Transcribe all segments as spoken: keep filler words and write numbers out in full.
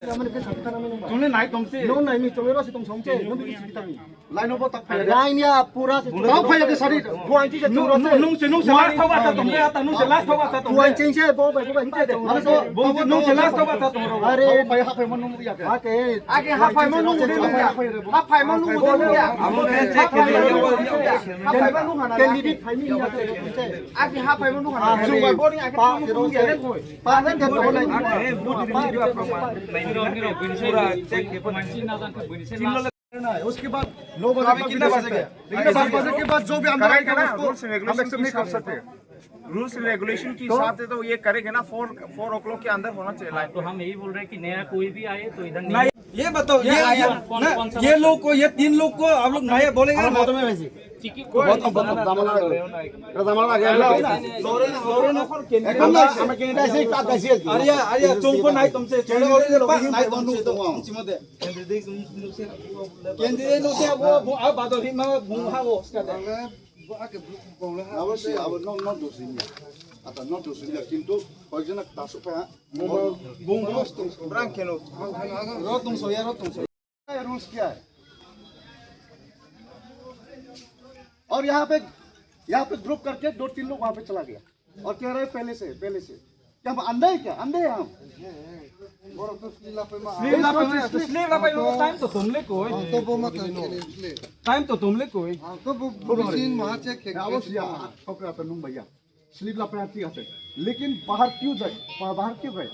Chwngno nai tongse. Nung nai ni chwngno rasi tong songse. Nung bisi kita ni. Line of tak phai. Line ya pura se. Tang phai ke sari. Buan chi se nung, nung, nung se, nung se last thok asa tong ya ta, nung se last thok asa tong. Buan ching se bo bai bo bai. Mane so, nung se last thok asa tong. Are. Phai ha phai mo nung ya. Ake. Ake ha phai mo nung de ya. Ha phai mo nung de ya. Amo ke se ke. Ha phai mo nung hana. Candidate phai mi ya. Ake ha phai mo nung hana. Su bai bo ni ake mo nung ya le koi. Pa na de to lai. Pura check. उसके बाद नौ बजे के बाद, सात बजे के बाद जो भी अंदर आएगा, उसको हम एक्सेप्ट नहीं कर सकते। रूल्स रेगुलेशन के हिसाब से तो ये करेंगे ना, फोर फोर ओ क्लॉक के अंदर होना चाहिए लाइन। तो हम यही बोल रहे हैं कि नया कोई भी आए तो इधर नहीं। ये बताओ, ये ये लोग को, ये तीन लोग को आप लोग नया बोलेंगे ना। Candidate no se abo, abo badal hima bung ha bo skada. Abo si, abo no, no dosin ya. Ata no dosin ya, kintu koyekjon ta su pa. Bung, bung, bung. Brang keno. Ro tong so ya, ro tong so. Rules kya hai? और यहाँ पे, यहाँ पे ग्रुप करके दो तीन लोग वहाँ पे चला गया। और कह रहे पहले से, पहले से। क्या हम अंधे हैं क्या? अंधे हैं हम। Slip lapai, slip lapai, time to tumle koi. Time to tumle koi. Slip lapai, ठीक है। लेकिन बाहर क्यों जाए? बा-, बाहर क्यों गए?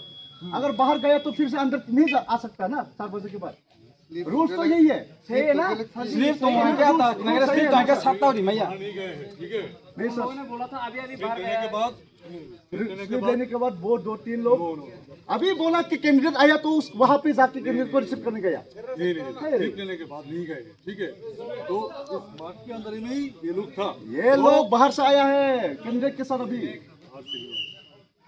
अगर बाहर गया तो फिर से अंदर नहीं जा, आ सकता ना चार बजे के बाद। रूल्स तो यही है। Slip तो क्या था? नहीं, slip तो क्या सात तारीख में यार। नहीं सर। उन्होंने बोला था अभी, अभी बाहर गया है। Slip लेने के बाद वो दो तीन लोग अभी बोला कि कैंडिडेट आया तो उस, वहां पे जाके कैंडिडेट को रिसीव करने गया। नहीं, नहीं, नहीं। Slip लेने के बाद नहीं गए, ठीक है। तो उस मार्ट के अंदर ही नहीं, ये लोग था। ये लोग बाहर से आया है कैंडिडेट के साथ अभी।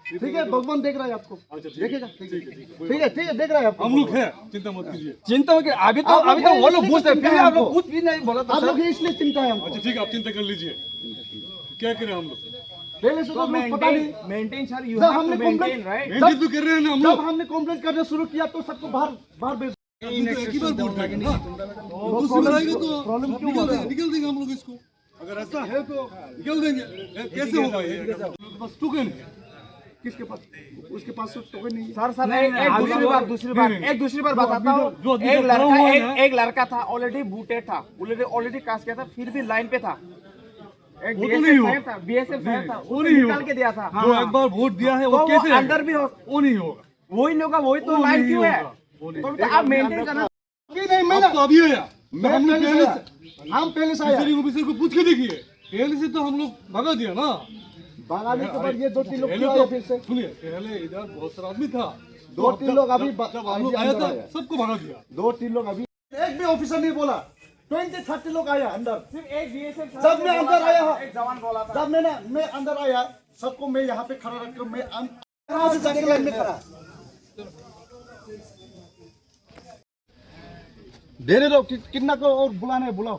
ठीक है, भगवान देख रहा है आपको। अच्छा, ठीक है। देखेगा। ठीक है, ठीक है, ठीक है। ठीक है, ठीक है, देख रहा है आपको। हम लोग हैं, चिंता मत कीजिए। चिंता मत कीजिए। अभी तो, आप लोग अभी तो हैं, वो लोग इसलिए घुस रहे, चिंता फिर है आप लोग हमको। कुछ भी नहीं बोला था आप सर। लोग हैं, इसलिए चिंता है हमको। अच्छा, ठीक है, आप चिंता कर लीजिए। क्या करें हम लोग? पहले से तो तो लोग पता maintain, नहीं। Maintain, sir, you जब have to हमने maintain, complaint, right? Maintain तो कर रहे हैं ना हम जब लोग। हमने कंप्लेंट करना शुरू किया तो सबको बाहर, बाहर भेज अभी तो एक ही बार वोट देंगे ना। दूसरी बार आएगा तो प्रॉब्लम क्यों निकल देंगे, निकल देंगे हम लोग इसको। अगर ऐसा है तो निकल देंगे। कैसे होगा ये? बस टोकन है। किसके पास? उसके पास तो टोकन नहीं है। सर, सर, नहीं, एक, नहीं, एक अभी दूसरी वो बार, दूसरी नहीं, बार, नहीं, एक दूसरी बार वो बताता हूँ। जो अभी एक जो लड़का, खड़ा हुआ है एक, ना। एक लड़का था, ऑलरेडी बूटेड था, ऑलरेडी, ऑलरेडी कास्ट किया था, फिर भी लाइन पे था। एक वो तो बीएसएफ नहीं होगा। साहब था, बीएसएफ साहब नहीं, था, वो उसने नहीं निकाल होगा। के दिया था। जो हाँ, एक बार वोट दिया है, तो वो वो कैसे अंदर आएगा? भी हो, वो नहीं होगा। वही नहीं होगा, वही तो वो लाइन नहीं क्यों है? होगा, वो नहीं तो होगा। आप मेंटेन करना। अभी नहीं, मैं अब तो अभी आया। तो मैं हम लोग पहले से पहले आया। से हम पहले से आया। रिटर्निंग ऑफिसर को पूछ के देखिए, पहले से तो हम लोग भगा दिया ना। भगाने के बाद ये दो तीन लोग पहले क्यों तो आया फिर से? सुनिए, पहले इधर बहुत सारा आदमी था। दो तीन लोग अभी जब, जब हम लोग आया था, सबको भगा दिया। दो तीन लोग अभी, एक भी ऑफिसर नहीं बोला। ट्वेंटी थर्टी लोग आया अंदर। सिर्फ एक बीएसएफ जब मैं अंदर आया, एक जवान बोला था। जब मैंने, मैं अंदर आया, सबको मैं यहाँ पे खड़ा रख कर मैं अं-, यहाँ से जाके लाइन में खड़ा। दे दे दो, कि-, कितना को और बुलाना है, बुलाओ।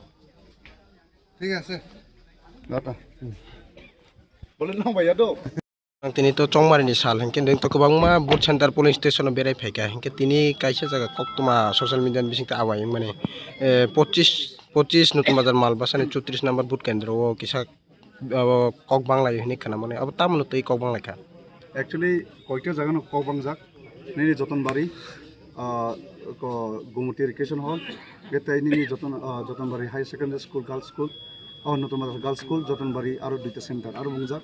ठीक है, सर। दादा। बोले ना भैया दो। Ang tini to Chongmari ni sal, hinkhe to kwbangma booth center polling station o berai phaikha, hinkhe tini kaisa jaga koktwma social media ni bisingtwi awai wngmani, eh, pochis, pochis Nutun Bazar Malbasa ni chotris number booth kendro o kisa abo kok banglaio hinwi khwnamani, abo tamoni twi kok banglaikha. Actually, koita jagano kok bangjak, nini Jotonbari, ah, ko Gumoti Recreation Hall, tei nini Joton, ah, Jotonbari Higher Secondary School, Girls School, oh, Notoma Girls School, Jotonbari aro duita center aro bungjak.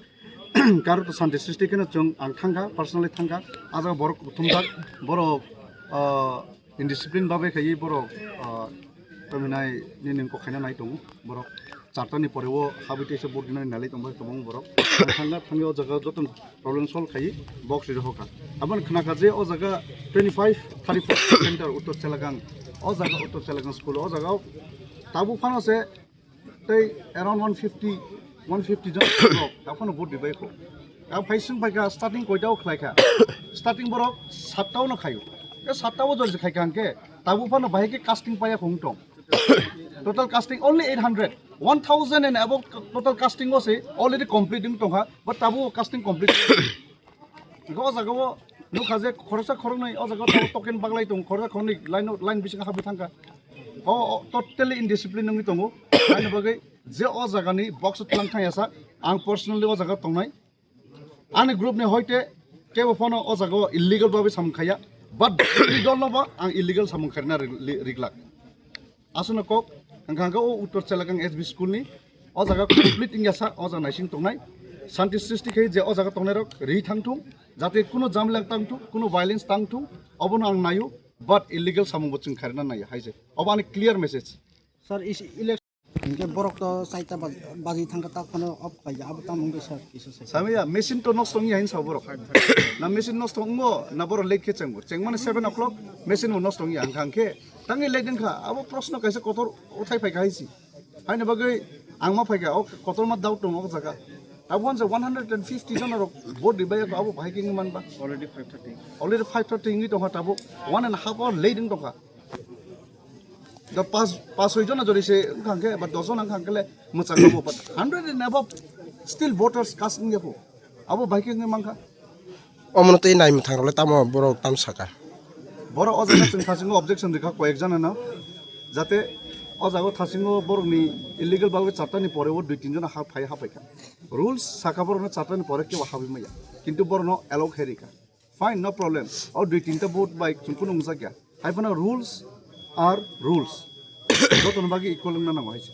Karo to santi srishti kheno chwng ang thangkha, personally thangkha, ah jaga borok kuthumjak, borok, ah, indiscipline babe khaiwi borok, ah, tongwi nai nini kokhaina nai tongo borok. Charta ni pore o habwi teisa vote rinani nalai tongbai kwbangma borok. Ang thangkha, thangwi o jaga joto problem solve khaiwi box ri rohorkha. Aboni khna kha je o jaga twenty five, thirty four center Uttor Chelagang, o jaga Uttor Chelagang school o jaga o tabuk phano se tei around one fifty, one fifty jon borok taphano vote ribai kho. Ang phai swng phaikha starting koita o khlaikha. Starting borok satta o no khaio. Ke satta o jori khaikha hwnkhe tabuk phano bahai khe casting paiya khong tong. Total casting only eight hundred. One thousand and above total casting o se already complete wng tongkha, but tabuk casting complete. Go jaga o Nukha je khoroksa khoroknwi o jaga o token baglai tongo, khoroksa khoroknwi line o, line bisingo habwi thangkha. O, o totally indiscipline wngwi tongo. Ani bagwi je o jagani box o tlang thangya sak, ang personally o jaga tongnai. Ani group ni hoite kebo phano o jaga o illegal bagwi samung khaiya, but legal no bo ang illegal samung khairina ri-, ri-, riglak. Aswkno kok, hwnkha hwnkha o Uttor Chelakang S B school ni o jaga complete wngya sa, o jaga naising tongnai. Shanti srishti khai je o jaga tongnai rok ri thang thung, jate kuno jam lang tang thung, kuno violence tang thung, obono ang naio, but illegal samung bo chwng khairina naiya hai se. Obo ani clear message. Sir, is election hinkhe borok to chaita baj-, baji thangkha, tak phano off khaija, abo tamo wngkha sir, kisa sir. Samiya, machine to nosto wngya hin sa borok. Na machine nosto wngo, na borok late khe chengbo. Chengmani seven o'clock, machine bo nosto wngya, hwnkha hwnkhe tangwi late wngkha, abo proshno kaisa kotor uthai phaikha hai si. Haini bagwi ang ma phaikha, o kotorma doubt tongo o jaga. Abo hanse one hundred and fifty jona rok vote ribai yakho, abo bahai khe wngwi manba. Already five thirty. Already five thirty wngwi tongkha tabuk, one and a half hour late wng tongkha. Da pas, pas soi jona jori se wngkha hwnkhe, ba dos jona wngkha hwnkhe le mwchang abo, but hundred and above still voters cast wngya kho. Abo bahai khe wngwi mankha. Omono tei naimwthang rok le tamo borok tam saka. Borok o jaga chwng thasingo objection rikha koyek jana no, jate o jaga thasingo borokni illegal bagwi charta ni pore o dui tin jona ha phai, ha phaikha. Rules saka borokno charta ni pore kebo habwi maya, kintu borokno allow khe rikha. Fine, no problem. O dui tinta vote bai chwng kunu wngjakya. Hai phano rules are rules. Jotoni bagwi equal wngna nango hai se.